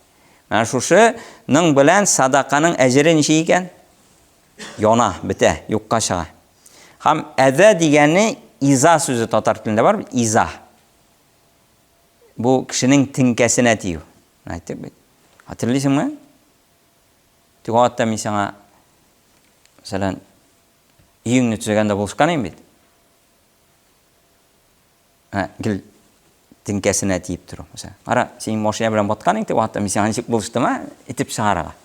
Менә шушы ның белән садаканың әҗере ничек икән? Яна, бетә, юкка чыга. Һәм әзә дигәне иза сүзе татар телендә бар, иза. Бу кешенең теңкәсенә тию. Әйттек бит. Хәтерлисеңме? Тик вакытта мин сиңа, мәсәлән, өеңне төзегәндә булышкан идем бит. Ә, гел теңкәсенә тиеп тору. Мәсәлән, кара, син машина белән баткан идең, вакытта мин сиңа ничек булыштым, а? Итеп чыгарырга.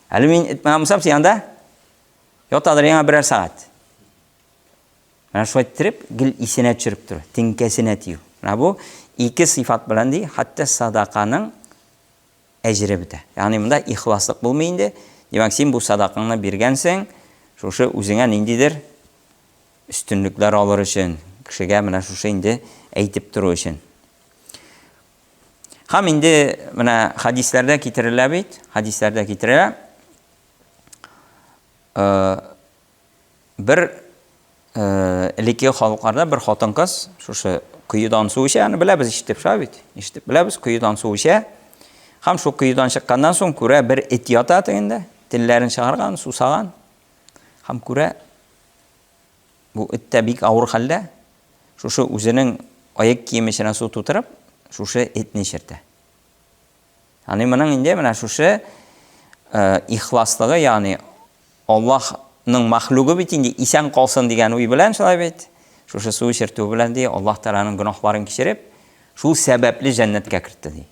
Әле мин этмәгән булсам, син анда ятадыр яңа берәр сәгать. Менә шулай иттереп, гел исенә төшереп тору, теңкәсенә тию. Менә бу ике сыйфат белән ди, хәтта садаканың әҗере бетә. Ягъни монда ихласлык булмый инде. Димәк, син бу садакаңны биргәнсең, шушы үзеңә ниндидер өстенлекләр алыр өчен, кешегә менә шушы инде әйтеп тору өчен. Һәм инде менә хәдисләрдә китерелә бит, хәдисләрдә китерелә. Э, Бер элекке халыкларда бер хатын-кыз шушы коедан су эчә, аны беләбез ишетеп, шулай бит? Ишетеп беләбез, коедан су эчә. Һәм шул коедан чыкканнан соң күрә бер эт ята тегендә, телләрен чыгарган, сусаган. Һәм күрә бу эт тә бик авыр хәлдә. Шушы үзенең аяк киеме эченә су тутырып, шушы этне эчертә. Ягъни моның инде менә шушы ихласлыгы, ягъни Аллаһның махлугы бит инде исән калсын дигән уй белән шулай бит. Шушы су эчертү белән ди, Аллаһ Тәгаләнең гөнаһларын кичереп, шул сәбәпле җәннәткә кертте ди.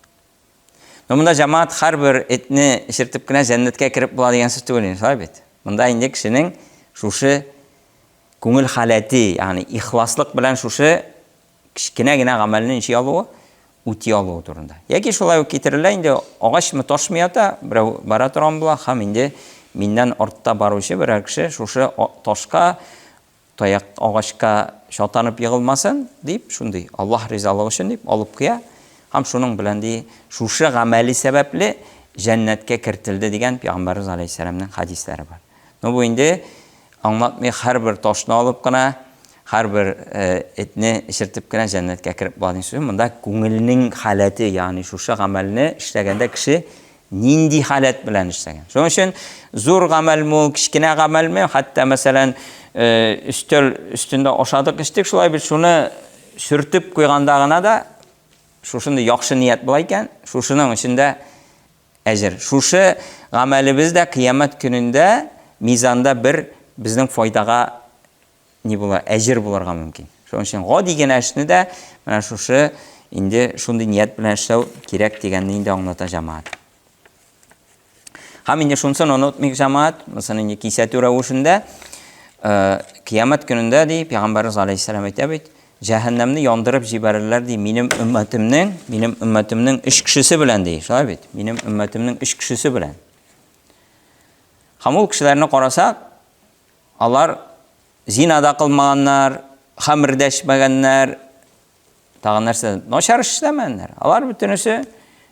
Но монда җәмәгать һәрбер этне эчертеп кенә җәннәткә кереп була дигән сүз түгел инде, шулай бит. Монда инде кешенең шушы күңел халәте, ягъни ихласлык белән шушы Кечкенә генә гамәлне ничек алуы, үти алуы турында. Яки шулай ук китерелә инде, агачмы, ташмы ята, берәү бара торган була һәм инде миннән артта баручы берәр кеше шушы ташка, таяк агачка чатанып егылмасын дип, шундый Аллаһ ризалыгы өчен дип алып куя һәм шуның белән ди, шушы гамәле сәбәпле җәннәткә кертелде дигән пәйгамбәребез алейһиссәламнең хәдисләре бар. Ну бу инде аңлатмый һәрбер ташны алып кына, һәрбер этне эчертеп кенә җәннәткә кереп була дигән сүз. Монда күңелнең халәте, ягъни шушы гамәлне эшләгәндә кеше нинди халәт белән эшләгән. Шуның өчен зур гамәлме ул, кечкенә гамәлме, хәтта мәсәлән, өстәл өстендә ашадык, эчтек, шулай бит шуны сөртеп куйганда гына да шушындый яхшы ният була икән, шушының өчен дә әҗер. Шушы гамәлебез дә кыямәт көнендә мизанда бер безнең файдага ни була, әҗер булырга мөмкин. Шуның өчен гади генә эшне дә менә шушы инде шундый ният белән эшләү кирәк дигәнне инде аңлата җәмәгать. Һәм инде шунысын онытмыйк җәмәгать, монысын инде кисәтү рәвешендә э, кыямәт көнендә ди пәйгамбәрбез алейһиссәлам әйтә бит, җәһәннәмне яндырып җибәрерләр ди минем өммәтемнең, минем өммәтемнең өч кешесе белән ди, шулай бит? Минем өммәтемнең өч кешесе белән. Һәм ул кешеләрне карасак, Алар зина да кылмаганнар, хәмер дә эчмәгәннәр, тагын нәрсә, начар эш эшләмәгәннәр. Алар бөтенесе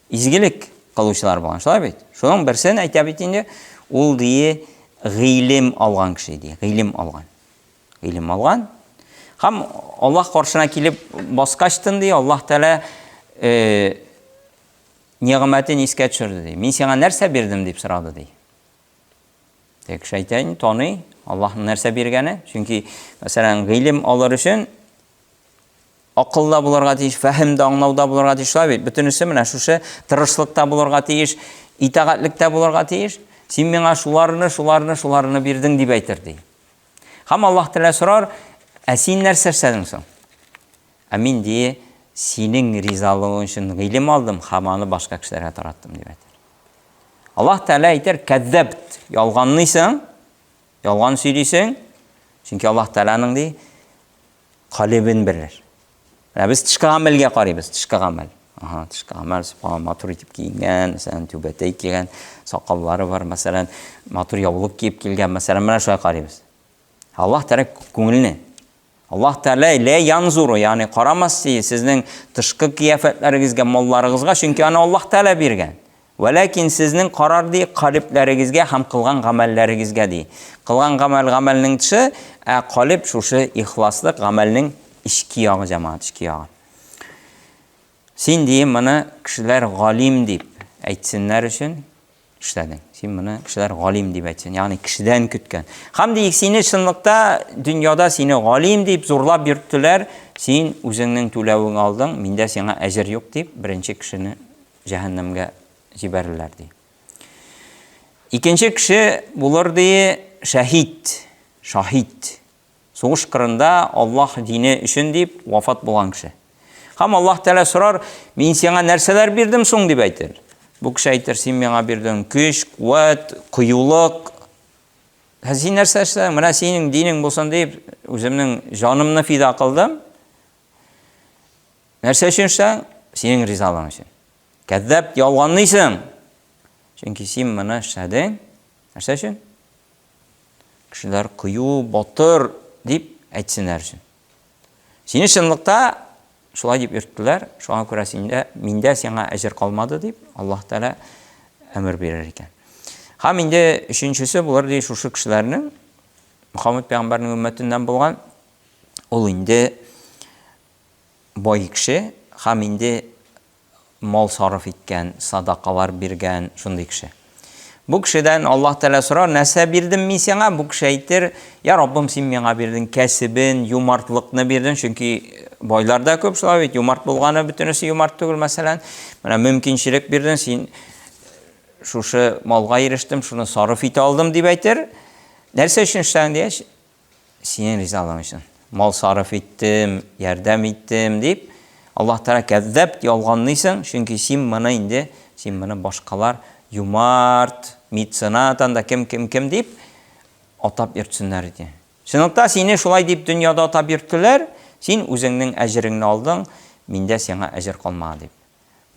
изгелек кылучылар булган, шулай бит? Шуның берсен әйтә бит инде, ул ди гыйлем алган кеше ди, гыйлем алган. Гыйлем алган. Һәм Аллаһ каршына килеп баскачтын ди, Аллаһ Тәгалә э, нигъмәтен искә төшерде ди. Мин сиңа нәрсә бирдем дип сорады ди. Тик шайтан таный Аллаһның нәрсә биргәне. Чөнки, мәсәлән, гыйлем алыр өчен акыл да булырга тиеш, фәһем дә, аңлау да булырга тиеш. Шулай бит? Бөтенесе менә шушы тырышлыкта булырга тиеш, итагатьлектә булырга тиеш. Син миңа шуларны, шуларны, шуларны бирдең дип әйтер ди. Һәм Аллаһ Тәгалә сорар, ә син нәрсә эшләдең соң? Ә мин ди, синең ризалыгың өчен гыйлем алдым һәм аны башка кешеләргә тараттым дип әйтер. Аллаһ Тәгалә әйтер, кәззәбт, ялганлыйсың, ялган сөйлисең, чөнки Аллаһ Тәгаләнең ди калебен белер. Менә без тышкы гамәлгә карыйбыз, тышкы гамәл. Ага, тышкы гамәл, субханалла, матур итеп киенгән, мәсәлән, түбәтәй кигән, сакаллары бар, мәсәлән, матур яулык киеп килгән, мәсәлән, менә шулай карыйбыз. Аллаһ Тәгалә күңелне Аллаһ Тәгалә лә янзуру, ягъни карамас ди сезнең тышкы кыяфәтләрегезгә, малларыгызга, чөнки аны Аллаһ Тәгалә биргән. Вәләкин сезнең карар ди калебләрегезгә һәм кылган гамәлләрегезгә ди. Кылган гамәл гамәлнең тышы, ә калеб шушы ихласлык гамәлнең эчке ягы, җәмәгать, эчке ягы. Син ди моны кешеләр галим дип әйтсеннәр өчен эшләдең. Син моны кешеләр галим дип әйтсен, ягъни кешедән көткән. Һәм ди сине чынлыкта дөньяда сине галим дип зурлап йөрттеләр, син үзеңнең түләвең алдың, миндә сиңа әҗер юк дип беренче кешене җәһәннәмгә җибәрерләр ди. Икенче кеше булыр ди шәһид, шаһид. Сугыш кырында Аллаһ дине өчен дип вафат булган кеше. Һәм Аллаһ Тәгалә сорар, мин сиңа нәрсәләр бирдем соң дип әйтер. Бу кеше әйтер, син миңа бирдең көч, куәт, кыюлык. Ә син нәрсә эшләдең? Менә синең динең булсын дип, үземнең җанымны фида кылдым. Нәрсә өчен эшләдең? Синең ризалыгың өчен. Кәззәб, ялганлыйсың. Чөнки син моны эшләдең. Нәрсә өчен? Кешеләр кыю, батыр дип әйтсеннәр өчен. Сине чынлыкта шулай дип йөрттеләр, шуңа күрә синдә, миндә сиңа әҗер калмады дип Аллаһ Тәгалә әмер бирер икән. Һәм инде өченчесе булыр ди шушы кешеләрнең Мөхәммәд пәйгамбәрнең өммәтеннән булган ул инде бай кеше һәм инде мал сарыф иткән, садакалар биргән шундый кеше. Бу кешедән Аллаһ Тәгалә сорар, нәрсә бирдем мин сиңа? Бу кеше әйтер, я Раббым, син миңа бирдең кәсебен, юмартлыкны бирдең, чөнки байлар да күп шулай бит, юмарт булганы бөтенесе юмарт түгел, мәсәлән. Менә мөмкинчелек бирдең, син шушы малга ирештем, шуны сарыф итә алдым дип әйтер. Нәрсә өчен эшләдең дигәч, Синең ризалыгың өчен мал сарыф иттем, ярдәм иттем дип, Аллаһ Тәгалә кәззәб ялганлыйсың, чөнки син моны инде, син моны башкалар юмарт, меценат, анда кем кем кем дип атап йөртсеннәр иде. Чынлыкта сине шулай дип дөньяда атап йөрттеләр, Син үзеңнең әҗереңне алдың, миндә сиңа әҗер калмады, дип.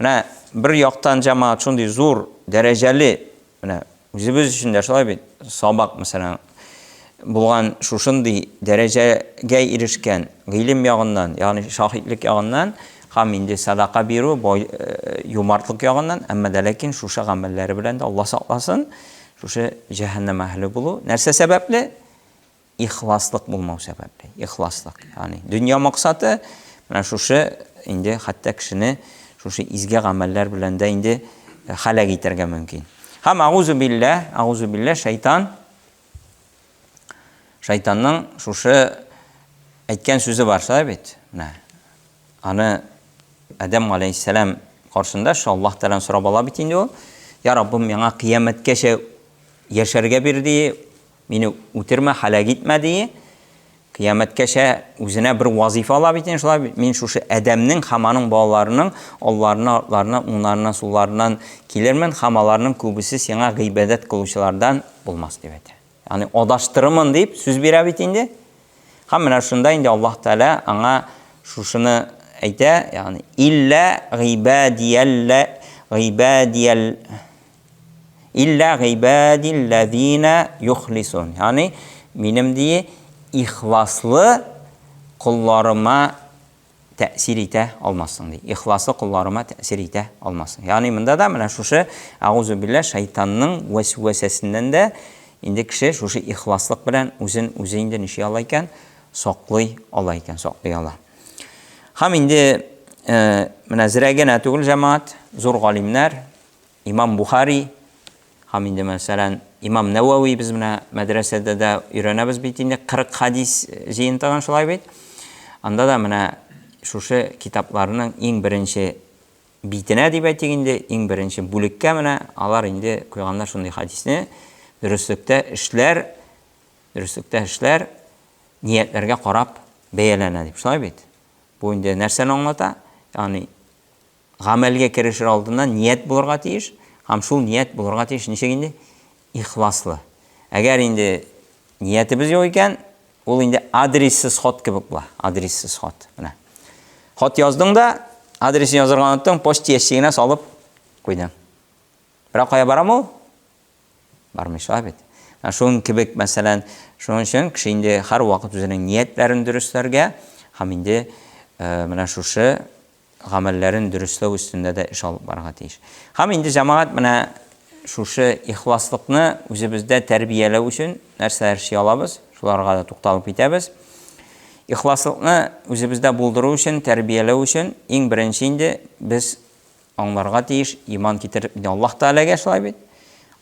Менә бер яктан җәмәгать шундый зур дәрәҗәле, менә үзебез өчен дә шулай бит, сабак, мәсәлән, булган шушындый дәрәҗәгә ирешкән гыйлем ягыннан, ягъни шаһитлек ягыннан һәм инде садака бирү, бай, э, юмартлык ягыннан, әмма дә ләкин шушы гамәлләре белән дә Алла сакласын, шушы җәһәннәм әһеле булу. Нәрсә сәбәпле? Ихласлык булмау сәбәпле. Ихласлык. Ягъни дөнья максаты менә шушы инде хәтта кешене шушы изге гамәлләр белән дә инде э, халәк итәргә мөмкин. Һәм агузу биллә, агузу биллә, шайтан шайтанның шушы әйткән сүзе бар, шулай бит? Менә аны Адәм галәйһиссәлам каршында шу Аллаһ Тәгаләдән сорап ала бит инде ул. Я Раббым, миңа кыямәткәчә яшәргә бир ди, Мине үтермә, һәлак итмә, ди. Кыямәткәчә үзенә бер вазифа ала бит инде шулай бит. Мин шушы адәмнең һәм аның балаларының алларына, артларына, уңнарыннан, сулларыннан килермен һәм аларның күбесе сиңа гыйбадәт кылучылардан булмас, дип әйтә. Ягъни адаштырырмын дип сүз бирә бит инде. Һәм менә шунда инде Аллаһ Тәгалә аңа шушыны әйтә, ягъни илля гыйбадиялла гыйбадиял Илля гыйбадилләзина юхлисун. Ягъни минем ди ихласлы колларыма тәэсир итә алмассың ди. Ихласлы колларыма тәэсир итә алмассың. Ягъни монда да менә шушы агузу биллә шайтанның вәсвәсәсеннән дә инде кеше шушы ихласлык белән үзен үзе инде ничә ала икән? Саклый ала икән, саклый ала. Һәм инде э, менә зрә генә түгел җәмәгать, зур галимнәр, Имам Бухари һәм инде, мәсәлән, Имам Нәвәви без менә мәдрәсәдә дә өйрәнәбез бит инде 40 хадис җыентыгын шулай бит. Анда да менә шушы китапларның иң беренче битенә дип әйтик инде, иң беренче бүлеккә менә алар инде куйганнар шундый хадисне. Дөреслектә эшләр, дөреслектә эшләр ниятләргә карап бәяләнә дип. Шулай бит. Бу инде нәрсәне аңлата? Ягъни Гамәлгә керешер алдыннан ният булырга тиеш, һәм шул ният булырга тиеш ничек инде? Ихласлы. Әгәр инде ниятебез юк икән, ул инде адрессыз хат кебек була. Адрессыз хат. Менә. Хат яздың да, адресын язырга оныттың, почта ящигына салып куйдың. Бірақ кая барамы ул? Бармый шулай бит. Ә шуның кебек, мәсәлән, шуның өчен кеше инде һәрвакыт үзенең ниятләрен дөресләргә һәм инде э, менә шушы гамәлләрен дөресләү өстендә дә эш алып барырга тиеш. Һәм инде җәмәгать менә шушы ихласлыкны үзебездә тәрбияләү өчен нәрсәләр эшли алабыз, шуларга да тукталып китәбез. Ихласлыкны үзебездә булдыру өчен, тәрбияләү өчен иң беренче инде без аңларга тиеш, иман китереп инде Аллаһ Тәгаләгә шулай бит.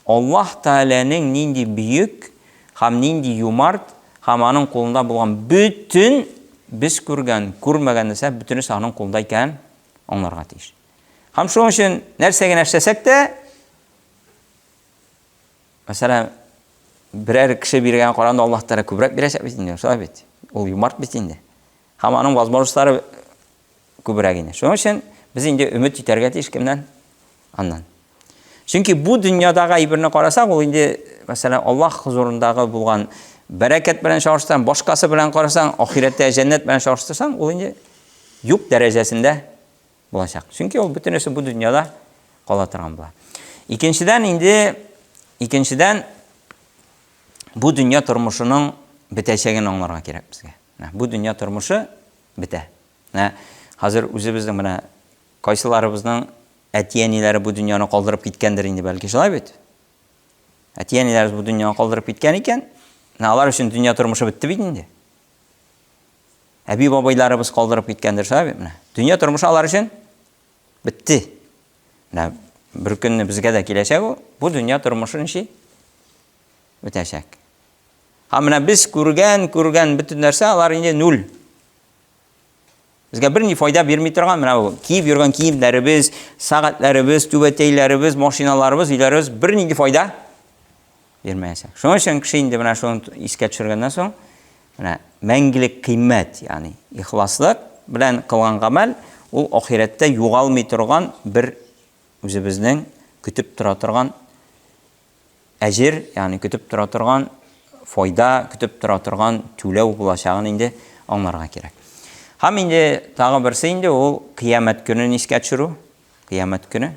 Аллаһ Тәгаләнең нинди бөек һәм нинди юмарт һәм аның кулында булган бөтен без күргән, күрмәгән нәрсә бөтенесе аның кулында икәнен аңларга тиеш. Һәм шуның өчен нәрсә генә эшләсәк тә, мәсәлән, берәр кеше биргән караганда Аллаһ Тәгалә күбрәк бирәчәк бит инде, шулай бит. Ул юмарт бит инде. Һәм аның возможностьлары күбрәк инде. Шуның өчен без инде өмет итәргә тиеш кемнән? Аннан. Чөнки бу дөньядагы әйберне карасак, ул инде, мәсәлән, Аллаһ хозурындагы булган бәрәкәт белән чагыштырсаң, башкасы белән карасаң, ахирәттә җәннәт белән чагыштырсаң, ул инде юк дәрәҗәсендә булачак. Чөнки ул бөтенесе бу дөньяда кала торган була. Икенчедән инде, икенчедән бу дөнья тормышының бетәчәген аңларга кирәк безгә. Менә бу дөнья тормышы бетә. Менә хәзер үзебезнең менә кайсыларыбызның әти-әниләре бу дөньяны калдырып киткәндер инде, бәлки шулай бит? Әти-әниләребез бу дөньяны калдырып киткән икән, менә алар өчен дөнья тормышы бетте бит инде. Әби-бабайларыбыз калдырып киткәндер, шулай бит менә. Дөнья тормышы алар өчен бетте. Менә бер көнне безгә дә киләчәк ул. Бу дөнья тормышы ничек бетәчәк. Һәм менә без күргән, күргән бөтен нәрсә алар инде нуль. Безгә берни файда бирми торган менә бу киеп йөргән киемнәребез, сәгатьләребез, түбәтәйләребез, машиналарыбыз, өйләребез бернинди файда бирмәячәк. Шуның өчен кеше инде менә шуны искә төшергәннән соң, менә мәңгелек кыйммәт, ягъни ихласлык белән кылган гамәл ул ахирәттә югалмый торган бер үзебезнең көтеп тора торган әҗер, ягъни көтеп тора торган файда, көтеп тора торган түләү булачагын инде аңларга кирәк. Һәм инде тагы берсе инде ул кыямәт көнен искә төшерү. Кыямәт көне.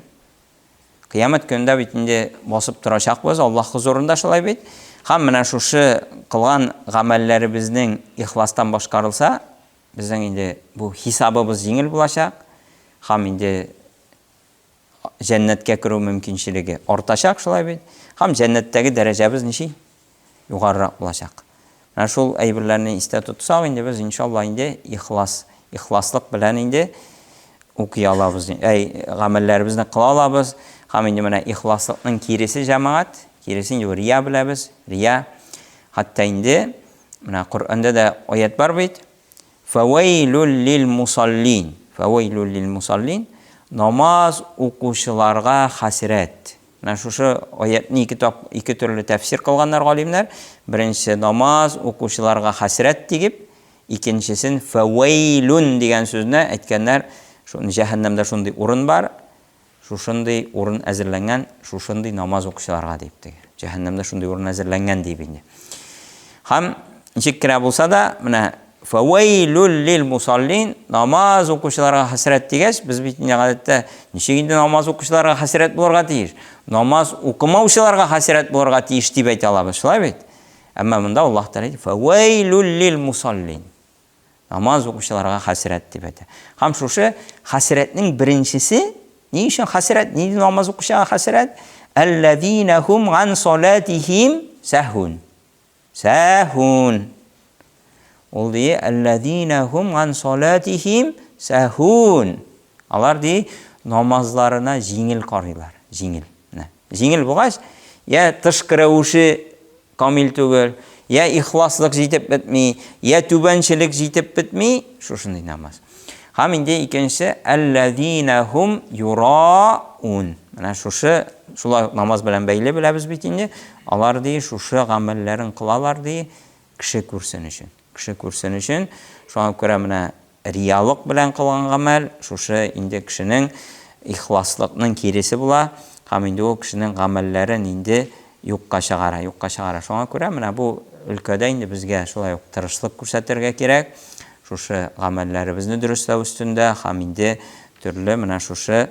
Кыямәт көнендә бит инде басып торачакбыз Аллаһ хозурында шулай бит. Һәм менә шушы кылган гамәлләребезнең ихластан башкарылса, безнең инде бу хисабыбыз җиңел булачак. Һәм инде җәннәткә керү мөмкинчелеге артачак, шулай бит. Һәм җәннәттәге дәрәҗәбез ничек? Югарырак булачак. Менә шул әйберләрне истә тотсак, инде без иншалла инде ихлас, ихласлык белән инде укый алабыз, әй, гамәлләребезне кыла алабыз. Һәм инде менә ихласлыкның киресе җәмәгать, киресе инде рия беләбез, рия. Хәтта инде менә Коръәндә дә аят бар бит. Фәвәйлүл лил мусаллин. Фәвәйлүл лил мусаллин. Намаз укучыларга хәсрәт. Менә шушы аятны ике тап, ике төрле тәфсир кылганнар галимнәр. Беренчесе намаз укучыларга хәсрәт диеп, икенчесен фәвәйлүн дигән сүзне әйткәннәр. Шуны җәһәннәмдә шундый урын бар. Шушындый урын әзерләнгән шушындый намаз укучыларга дип теге. Җәһәннәмдә шундый урын әзерләнгән дип инде. Һәм ничек кенә булса да, менә фәвәйлүл лил мусаллин намаз укучыларга хәсрәт дигәч, без бит инде гадәттә ничек инде намаз укучыларга хәсрәт булырга тиеш? Намаз укымаучыларга хәсрәт булырга тиеш дип әйтә алабыз, шулай бит? Әмма монда Аллаһ Тәгалә әйтә, фәвәйлүл лил мусаллин. Намаз укучыларга хәсрәт дип әйтә. Һәм шушы хәсрәтнең беренчесе, ни өчен хәсрәт? Нинди намаз укучыга хәсрәт? Әлләзина хум ган салатихим сахун. Сахун. Ул ди, әлләзина хум ган салатихим сахун. Алар ди, намазларына җиңел карыйлар, җиңел. Менә. Җиңел булгач, я тышкы рәвеше камил түгел, я ихласлык җитеп бетми, я түбәнчелек җитеп бетми, шушындый намаз. Һәм инде икенчесе, әлләзина хум юраун. Менә шушы, шулай ук намаз белән бәйле беләбез бит инде. Алар ди, шушы гамәлләрен кылалар ди, кеше күрсен өчен. Кеше күрсен өчен. Шуңа күрә менә Риялык белән кылган гамәл шушы инде кешенең ихласлыкның киресе була һәм инде ул кешенең гамәлләрен инде юкка чыгара, юкка чыгара. Шуңа күрә менә бу өлкәдә инде безгә шулай ук тырышлык күрсәтергә кирәк, шушы гамәлләребезне дөресләү өстендә һәм инде төрле менә шушы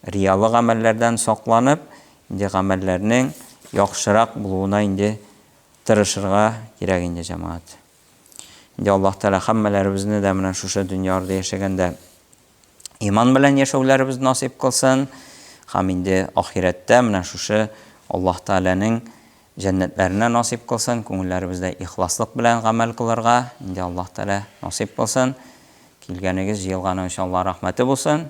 риялы гамәлләрдән сакланып, инде гамәлләрнең яхшырак булуына инде тырышырга кирәк инде, җәмәгать. Инде Аллаһ Тәгалә һәммәләребезне дә менә шушы дөньяда яшәгәндә иман белән яшәүләребез насыйп кылсын. Һәм инде ахирәттә менә шушы Аллаһ Тәгаләнең җәннәтләренә насыйп кылсын, күңелләребездә ихласлык белән гамәл кылырга инде Аллаһ Тәгалә насыйп кылсын. Килгәнегез, җыелганыгыз өчен Аллаһ рәхмәте булсын.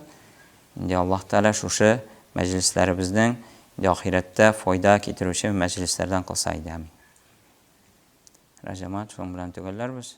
Инде Аллаһ Тәгалә шушы мәҗлесләребезнең инде ахирәттә файда китерүче мәҗлесләрдән кылса иде. Амин. Рәҗәмәт, шуның белән төгәлләрбез.